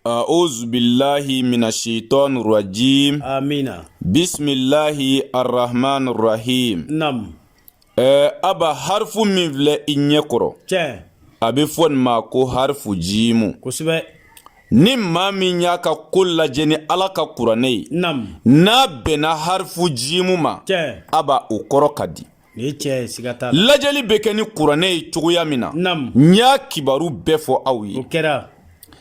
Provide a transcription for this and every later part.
أعوذ بالله من الشيطان الرجيم. Amina. بسم الله الرحمن الرحيم. Aba, harifu min filɛ i ɲɛ kɔrɔ, a bɛ fɔ nin ma ko harifu jimu. Ni maa min y'a ka ko lajɛ ni Ala ka kuranɛ ye, n'a bɛnna harifu jimu ma, aba, o kɔrɔ ka di. Nin ye tiɲɛ ye, siga t'a la. Lajɛli bɛ kɛ ni kuranɛ ye cogoya min na, n y'a kibaru bɛɛ fɔ aw ye. O kɛra.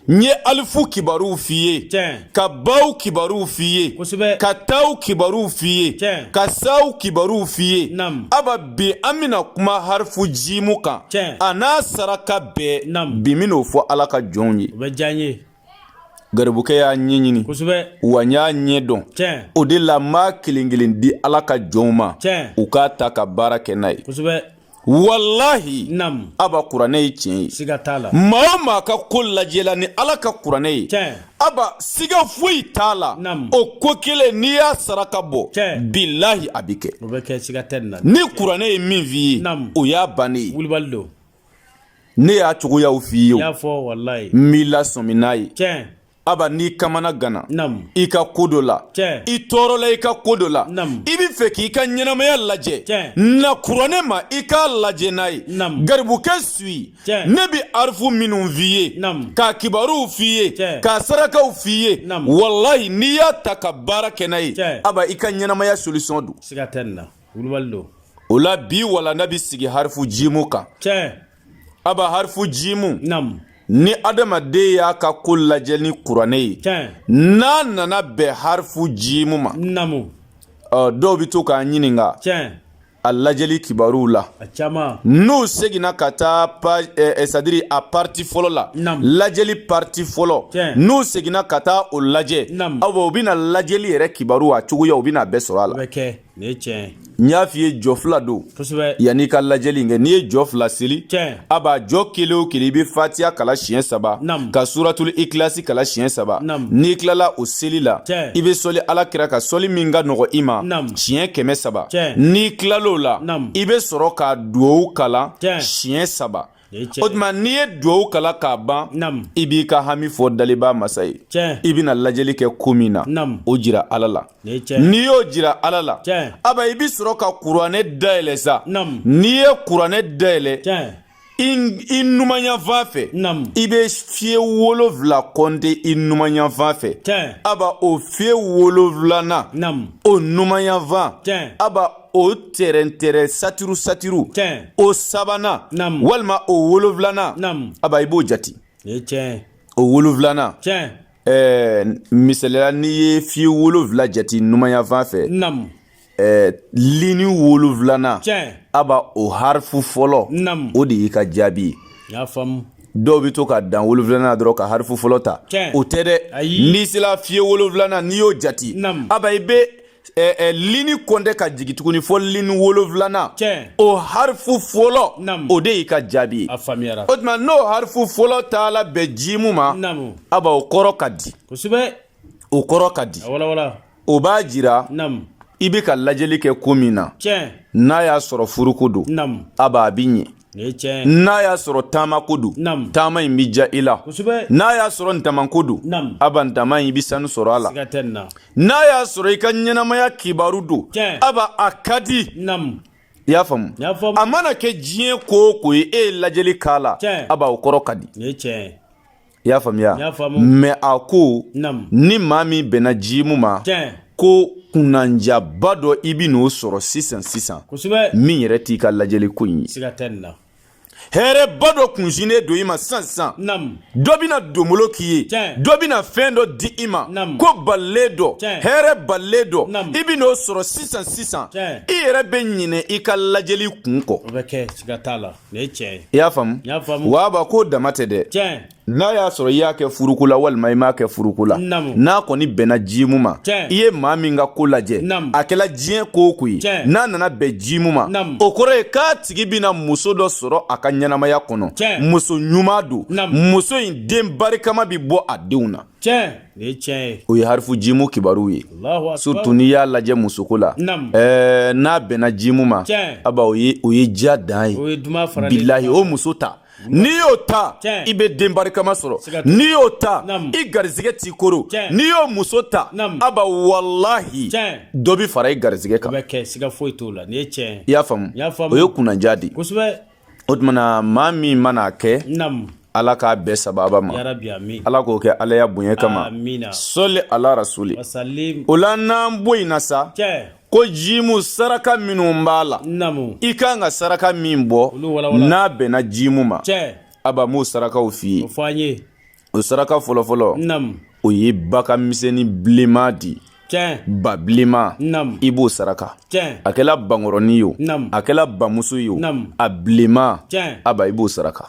N ye alifu kibaruw f'i ye, ka baw kibaruw f'i ye, ka taw kibaruw f'i ye, ka saw kibaruw f'i ye. Aba, bi an bɛna kuma harifu jimu kan, a n'a saraka bɛɛ. Bi n bɛn'o fɔ Ala ka jɔnw ye. O bɛ diya n ye. Garibukɛ y'a ɲɛɲini, wa n y'a ɲɛ dɔn. O de la n b'a kelen kelen di Ala ka jɔnw ma, u k'a ta ka baara kɛ n'a ye. Walahi, aba, kuranɛ ye tiɲɛ ye. Siga t'a la. Maa o maa ka ko lajɛla ni Ala ka kuranɛ ye, aba, siga foyi t'a la, o ko kelen, n'i y'a saraka bɔ, bilahi, a bɛ kɛ. O bɛ kɛ, siga tɛ nin na. Ni kuranɛ ye min f'i ye, o y'a bannen ye. Wulibali don. Ne y'a cogoyaw f'i ye. I y'a fɔ, walayi. N b'i lasɔmi n'a ye. Aba, n'i kamana gana i ka ko dɔ la, i tɔɔrɔla i ka ko dɔ la, i bɛ fɛ k'i ka ɲɛnamaya lajɛ, na kuranɛ ma, i k'a lajɛ n'a ye. Garibukɛ suyi, ne bɛ arifu minnu f'i ye, k'a kibaruw f'i ye, k'a sarakaw f'i ye, walahi, n'i y'a ta ka baara kɛ n'a ye, aba, i ka ɲɛnamaya solution don. Siga tɛ nin na, wulibali don. O la bi walanda bɛ sigi harifu jimu kan. Aba, harifu jimu, ni adamaden y'a ka ko lajɛ ni kuranɛ ye, n'a nana bɛn harifu jimu ma, dɔw bɛ to k'an ɲininka a lajɛli kibaruw la. N'u seginna ka taa, c'est-à-dire a partie fɔlɔ la, lajɛli partie fɔlɔ, n'u seginna ka taa o lajɛ, aw u bɛna lajɛli yɛrɛ kibaru, a cogoya, u bɛna a bɛɛ sɔrɔ a la. Nin ye tiɲɛ ye. N y'a f'i ye, jɔ fila don. Yanni i ka lajɛli in kɛ, n'i ye jɔ fila seli, a b'a jɔ kelen o kelen, i bɛ fatiya kalan siɲɛ saba, ka suratul ikilasi kalan siɲɛ saba. N'i tilala o seli la, i bɛ sɔli Ala kira kan, sɔli min ka nɔgɔ i ma, siɲɛ 300. N'i tilal'o la, i bɛ sɔrɔ ka duwawu kalan siɲɛ saba. O tuma, n'i ye duwawu kalan k'a ban, i b'i ka hami fɔ dalibaa masa ye. I bɛna lajɛli kɛ ko min na, o jira Ala la. N'i y'o jira Ala la, aba, i bɛ sɔrɔ ka kuranɛ dayɛlɛ sa. N'i ye kuranɛ dayɛlɛ, i numanyanfan fɛ, i bɛ fiye 7 kɔnte i numanyanfan fɛ. Aba, o fiye wolonwulanan, o numanyanfan, aba, o tɛrɛntɛrɛ, satiru satiru, o sabanan walima o wolonwulanan, aba, i b'o jate, o wolonwulanan. Misaliya, n'i ye fiye 7 jate numanyanfan fɛ, ligne wolonwulanan, aba, o harifu fɔlɔ, o de y'i ka jaabi ye. Dɔw bɛ to ka dan wolonwulanan dɔrɔn ka harifu fɔlɔ ta. O tɛ dɛ. N'i sera fiye wolonwulanan, n'i y'o jate, aba, i bɛ ligne kɔnte ka jigin tuguni fo ligne wolonwulanan, o harifu fɔlɔ, o de y'i ka jaabi ye. O tuma, n'o harifu fɔlɔ taala bɛn jimu ma, aba, o kɔrɔ ka di. O kɔrɔ ka di. O b'a jira i bɛ ka lajɛli kɛ ko min na, n'a y'a sɔrɔ furuko don, aba, a bɛ ɲɛ. N'a y'a sɔrɔ taamako don, taama in bɛ diya i la. N'a y'a sɔrɔ ntamanko don, aba, ntaman in, i bɛ sanu sɔrɔ a la. N'a y'a sɔrɔ i ka ɲɛnamaya kibaru don, aba, a ka di. I y'a faamu? A mana kɛ diɲɛ ko o ko ye, e ye lajɛli k'a la, aba, o kɔrɔ ka di. I y'a faamuya? Mais a ko ni maa min bɛnna jimu ma, ko kunnanjaba dɔ, i bɛ n'o sɔrɔ sisan sisan, min yɛrɛ t'i ka lajɛli ko in ye. Hɛrɛba dɔ kunsinnen don i ma sisan sisan. Dɔ bɛna donbolo k'i ye, dɔ bɛna fɛn dɔ di i ma, ko balilen dɔ, hɛrɛ balilen dɔ, i bɛn'o sɔrɔ sisan sisan. I yɛrɛ bɛ ɲinɛ i ka lajɛli kun kɔ. I y'a faamu? Wa aba, k'o dama tɛ dɛ. N'a y'a sɔrɔ i y'a kɛ furuko la walima i m'a kɛ furuko la, n'a kɔni bɛnna jimu ma, i ye maa min ka ko lajɛ, a kɛla diɲɛ ko o ko ye, n'a nana bɛn jimu ma, o kɔrɔ ye k'a tigi bɛna muso dɔ sɔrɔ a ka ɲɛnamaya kɔnɔ, muso ɲuman don, muso in, den barikama bɛ bɔ a denw na. O ye harifu jimu kibaru ye. Surtout n'i y'a lajɛ musoko la, n'a bɛnna jimu ma, aba, o ye diya dan ye. Bilahi, o muso ta. N'i y'o ta, i bɛ den barikama sɔrɔ. N'i y'o ta, i garisɛgɛ t'i koro. N'i y'o muso ta, aba, walahi, dɔ bɛ fara i garisɛgɛ kan. Siga foyi t'o la. Nin ye tiɲɛ. I y'a faamu? O ye kunnandiya de ye. O tuma na, maa min mana kɛ, Ala k'a bɛɛ sababa ma, Ala k'o kɛ Alaya bonya kama, sɔli ala rasuli. O la, n'an bɔ yen na sa, ko jimu saraka minnu b'a la, i kan ka saraka min bɔ n'a bɛnna jimu ma, aba, m'o sarakaw f'i ye. O saraka fɔlɔfɔlɔ, o ye bagan misɛnnin bilenman di, ba bilenman, i b'o saraka. A kɛla bankɔrɔnin ye o, a kɛla bamuso ye o, a bilenman, aba, i b'o saraka.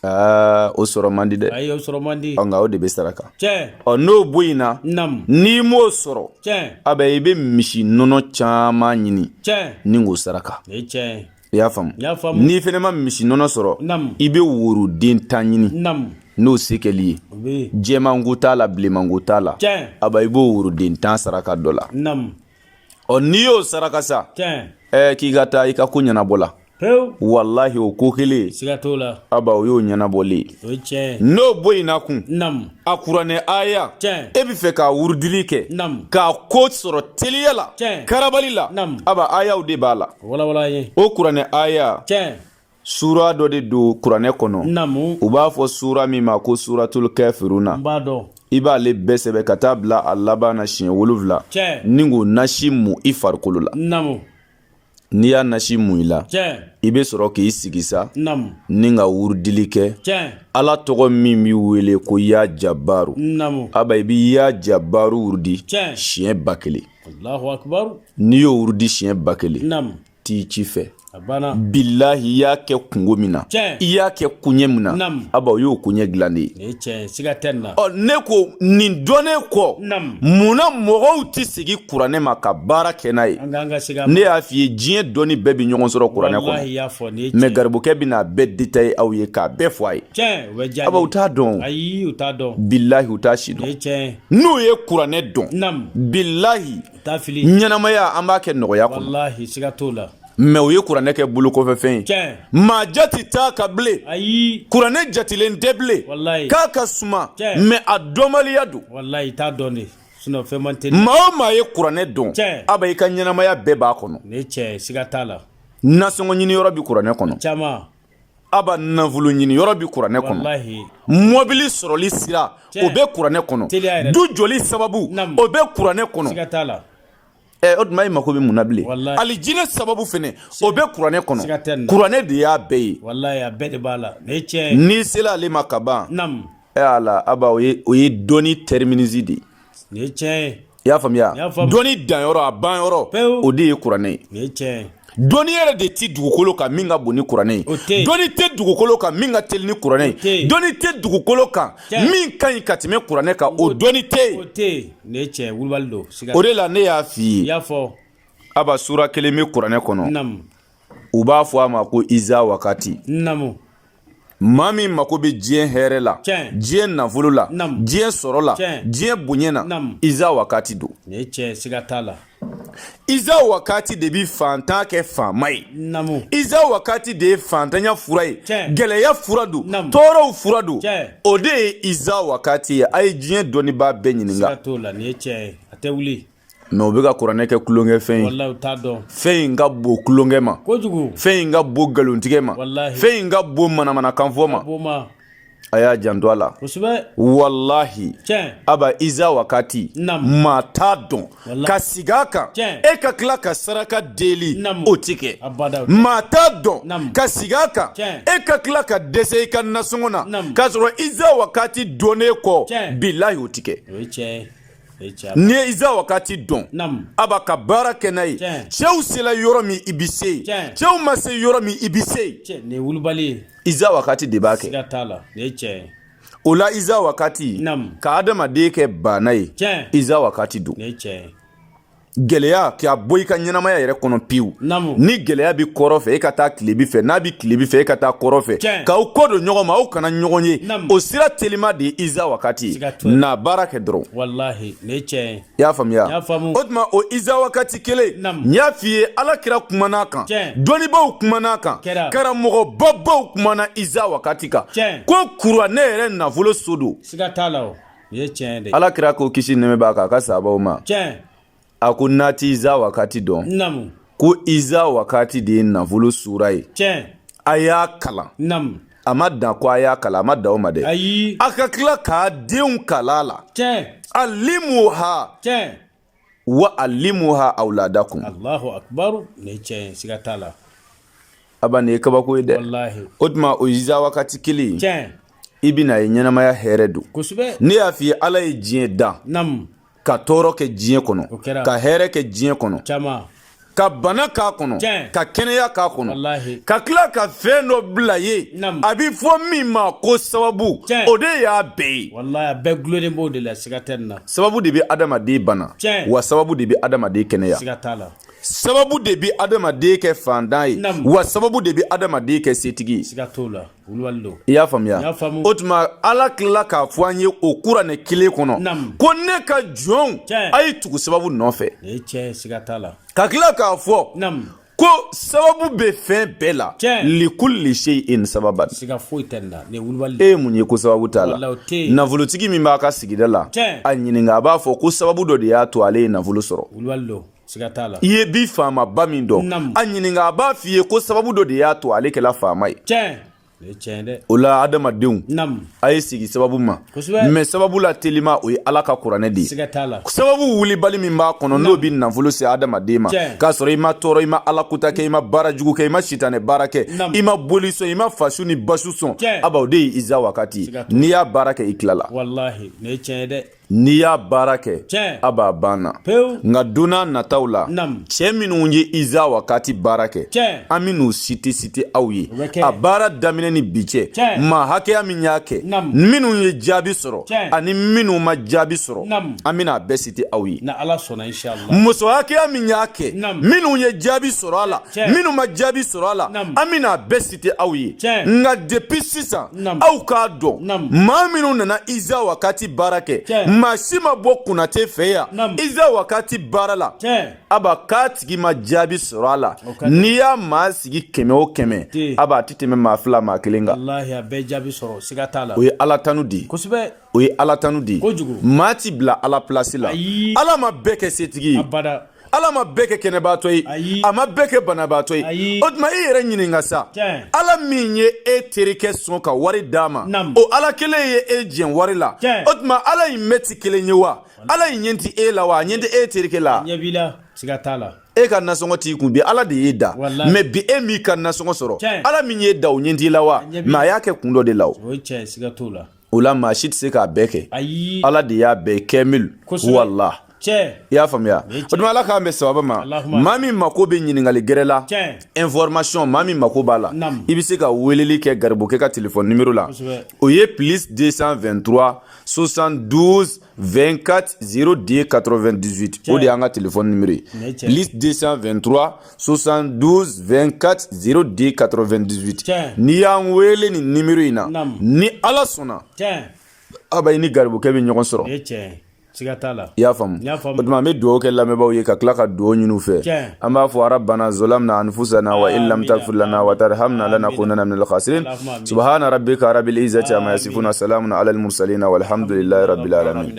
Aa, o sɔrɔ man di dɛ, nka o de bɛ saraka. Ɔ, n'o bɔ yen na, n'i m'o sɔrɔ, aba, i bɛ misi nɔnɔ caman ɲini ni k'o saraka. I y'a faamu? N'i fana ma misi nɔnɔ sɔrɔ, i bɛ woroden 10 ɲini, n'o se kɛli ye. Jɛmanko t'a la, bilenmanko t'a la, aba, i b'o woroden 10 saraka dɔ la. Ɔ, n'i y'o saraka sa, k'i ka taa i ka ko ɲɛnabɔ la, walahi, o ko kelen, aba, o y'o ɲɛnabɔlen ye. N'o bɔ yen na kun, a kuranɛ aya, e bɛ fɛ k'a wurudili kɛ k'a ko sɔrɔ teliya la, karabali la, aba, ayaw de b'a la. O kuranɛ aya, sura dɔ de don kuranɛ kɔnɔ, u b'a fɔ sura min ma ko suratul kafiruna. I b'ale bɛɛ sɛbɛn ka taa bila a laban na siɲɛ 7 ni k'o nasi mu i farikolo la. N'i y'a nasi mun i la, i bɛ sɔrɔ k'i sigi sa ni ka wurudili kɛ. Ala tɔgɔ min bɛ wele ko ya jabaru, aba, i bɛ ya jabaru wurudi siɲɛ 1000. N'i y'o wurudi siɲɛ 1000, t'i ci fɛ. Bilahi, i y'a kɛ kunko min na, i y'a kɛ koɲɛ min na, aba, o y'o koɲɛ dilannen ye. Ɔ, ne ko, nin dɔnnen kɔ, munna mɔgɔw tɛ segin kuranɛ ma ka baara kɛ n'a ye? Ne y'a f'i ye, diɲɛ dɔnni bɛɛ bɛ ɲɔgɔn sɔrɔ kuranɛ kɔnɔ, mais garibukɛ bɛna a bɛɛ détailler aw ye, k'a bɛɛ fɔ a ye. Aba, u t'a dɔn. Bilahi, u t'a si dɔn. N'u ye kuranɛ dɔn, bilahi, ɲɛnamaya, an b'a kɛ nɔgɔya kɔnɔ. Mais u ye kuranɛ kɛ bolokɔfɛfɛn ye, maa jate t'a kan bilen. Kuranɛ jatilen tɛ bilen k'a ka suma, mais a dɔnbaliya don. Maa o maa ye kuranɛ dɔn, aba, i ka ɲɛnamaya bɛɛ b'a kɔnɔ. Nasɔngɔ ɲini yɔrɔ bɛ kuranɛ kɔnɔ, aba, nafolo ɲini yɔrɔ bɛ kuranɛ kɔnɔ, mɔbili sɔrɔli sira, o bɛ kuranɛ kɔnɔ, du jɔli sababu, o bɛ kuranɛ kɔnɔ. O tuma, e mako bɛ mun na bilen? Alijinɛ sababu fana, o bɛ kuranɛ kɔnɔ. Kuranɛ de y'a bɛɛ ye. N'i sera ale ma ka ban, ala, aba, o ye dɔnni terminus de ye. I y'a faamuya? Dɔnni danyɔrɔ, a banyɔrɔ, o de ye kuranɛ ye. Dɔnni yɛrɛ de tɛ dugukolo kan min ka bon ni kuranɛ ye. Dɔnni tɛ dugukolo kan min ka teli ni kuranɛ ye. Dɔnni tɛ dugukolo kan min ka ɲi ka tɛmɛ kuranɛ kan, o dɔnni tɛ yen. O de la ne y'a f'i ye, aba, sura kelen bɛ kuranɛ kɔnɔ, u b'a fɔ a ma ko iza wakati. Maa min mako bɛ diɲɛ hɛrɛ la, diɲɛ nafolo la, diɲɛ sɔrɔ la, diɲɛ bonya na, iza wakati don. Iza wakati de bɛ fantan kɛ faama ye. Iza wakati de ye fantanya fura ye, gɛlɛya fura don, tɔɔrɔw fura don. O de ye iza wakati ye. A ye diɲɛ dɔnnibaa bɛɛ ɲininka. Mais u bɛ ka kuranɛ kɛ tulonkɛfɛn ye. Fɛn in ka bon tulonkɛ ma, fɛn in ka bon nkalontigɛ ma, fɛn in ka bon manamanakan fɔ ma. A y'a janto a la. Walahi, aba, iza wakati, maa t'a dɔn ka sigi a kan, e ka tila ka saraka deli, o tɛ kɛ. Maa t'a dɔn ka sigi a kan, e ka tila ka dɛsɛ i ka nasɔngɔ na k'a sɔrɔ iza wakati dɔnnen kɔ, bilahi, o tɛ kɛ. N'i ye iza wakati dɔn, aba, ka baara kɛ n'a ye, cɛw sela yɔrɔ min, i bɛ se yen, cɛw ma se yɔrɔ min, i bɛ se yen. Iza wakati de b'a kɛ. O la, iza wakati ka adamaden kɛ baana ye, iza wakati don. Gɛlɛya k'a bɔ i ka ɲɛnamaya yɛrɛ kɔnɔ pewu. Ni gɛlɛya bɛ kɔrɔn fɛ, e ka taa tilebi fɛ. N'a bɛ tilebi fɛ, e ka taa kɔrɔn fɛ, k'aw kɔ don ɲɔgɔn ma, aw kana ɲɔgɔn ye. O sira telima de ye iza wakati ye. Na baara kɛ dɔrɔn. Walahi, nin ye tiɲɛ ye. I y'a faamuya? O tuma o iza wakati kelen, n y'a f'i ye, Ala kira kumana a kan, dɔnnibaaw kumana a kan, karamɔgɔbabaw kumana iza wakati kan, ko kuranɛ yɛrɛ nafolo so don. Siga t'a la, o ye tiɲɛ de. Ala kira ko kisi nɛɛmɛ b'a kan a ka sahabaw ma, a ko n'a ti iza wakati dɔn, ko iza wakati de ye nafolo sura ye, a y'a kalan. A ma dan ko a y'a kalan, a ma dan o ma dɛ, ayi, a ka tila k'a denw kalan a la. Alimuha wa alimuha awladakum. Allahu akbar, nin ye tiɲɛ ye, siga t'a la. Aba, nin ye kabako ye dɛ. Walahi. O tuma o iza wakati kelen, i bɛna ye ɲɛnamaya hɛrɛ don. Ne y'a f'i ye, Ala ye diɲɛ dan ka tɔɔrɔ kɛ diɲɛ kɔnɔ, ka hɛrɛ kɛ diɲɛ kɔnɔ, ka bana k'a kɔnɔ, ka kɛnɛya k'a kɔnɔ, ka tila ka fɛn dɔ bila yen a bɛ fɔ min ma ko sababu. O de y'a bɛɛ ye. Walahi, a bɛɛ gulonnen b'o de la, siga tɛ nin na. Sababu de bɛ adamaden bana, wa sababu de bɛ adamaden kɛnɛya. Siga t'a la. Sababu de bɛ adamaden kɛ fantan ye, wa sababu de bɛ adamaden kɛ setigi ye. Siga t'o la. I y'a faamuya? O tuma Ala tilala k'a fɔ an ye o kuranɛ kelen kɔnɔ ko ne ka jɔnw, a ye tugu sababu nɔfɛ, ka tila k'a fɔ ko sababu bɛ fɛn bɛɛ la, likulli shay'in sababan. E ye mun ye ko sababu t'a la? Nafolotigi min b'a ka sigida la, a ɲininka, a b'a fɔ ko sababu dɔ de y'a to ale ye nafolo sɔrɔ. I ye bi faamaba min dɔn, a ɲininka, a b'a f'i ye ko sababu dɔ de y'a to ale kɛla faama ye. O la adamadenw, a ye sigi sababu ma, mais sababu la telima, o ye Ala ka kuranɛ de ye. Sababu wulibali min b'a kɔnɔ, n'o bɛ nafolo se adamaden ma k'a sɔrɔ i ma tɔɔrɔ, i ma ala kuta kɛ, i ma baara jugu kɛ, i ma sitanɛ baara kɛ, i ma boli sɔn, i ma fasu ni basu sɔn, aba, o de ye iza wakati. N'i y'a baara kɛ, i tilala. N'i y'a baara kɛ, a b'a banna. Nka don n'a nataw la, cɛ minnu ye iza wakati baara kɛ, an bɛn'u citer citer aw ye. A baara daminɛ ni bi cɛ, maa hakɛya min y'a kɛ, minnu ye jaabi sɔrɔ ani minnu ma jaabi sɔrɔ, an bɛna a bɛɛ citer aw ye. Muso hakɛya min y'a kɛ, minnu ye jaabi sɔrɔ a la, minnu ma jaabi sɔrɔ a la, an bɛna a bɛɛ citer aw ye. Nka depuis sisan, aw k'a dɔn, maa minnu nana iza wakati baara kɛ, maa si ma bɔ Konate fɛ yan iza wakati baara la, aba, k'a tigi ma jaabi sɔrɔ a la. N'i y'a maa sigi 100 o 100, aba, a tɛ tɛmɛ maa 2, maa 1 kan. O ye Ala tanu de ye. O ye Ala tanu de ye. Maa ti bila Ala place la. Ala ma bɛɛ kɛ setigi ye, Ala ma bɛɛ kɛ kɛnɛbaatɔ ye, a ma bɛɛ kɛ banabaatɔ ye. O tuma i yɛrɛ ɲininka sa, Ala min ye e terikɛ sɔn ka wari d'a ma, o Ala kelen ye e jɛn wari la. O tuma Ala in bɛɛ ti kelen ye wa? Ala in ɲɛ ti e la wa? A ɲɛ tɛ e terikɛ la? E ka nasɔngɔ t'i kun bi, Ala de y'e da, mais bi e m'i ka nasɔngɔ sɔrɔ, Ala min y'e da, o ɲɛ t'i la wa? Mais a y'a kɛ kun dɔ de la. O o la maa si tɛ se k'a bɛɛ kɛ. Ayi. Ala de y'a bɛɛ kɛmil. Wala i y'a faamuya? O tuma Ala k'an bɛn sababa ma. Maa min mako bɛ ɲininkali gɛrɛ la, information, maa min mako b'a la, i bɛ se ka weleli kɛ garibukɛ ka téléphone numéro la. O ye plus 223 72 24 02 98. O de y'an ka téléphone numéro ye, plus 223 72 24 02 98. N'i y'an wele nin numéro in na, ni Ala sɔnna, aba, i ni garibukɛ bɛ ɲɔgɔn sɔrɔ. I y'a faamu? O tuma an bɛ dugawu kɛ lamɛnbaaw ye, ka tila ka dugawu ɲini u fɛ. An b'a fɔ: rabbana zolamna anfusana wa in lam tagfir lana wa tarhamna lanakunanna minal khasirin. Subhana rabbika rabbil izzati amma yasifuna, salamun alal mursalin, walhamdulillahi rabbil alamin.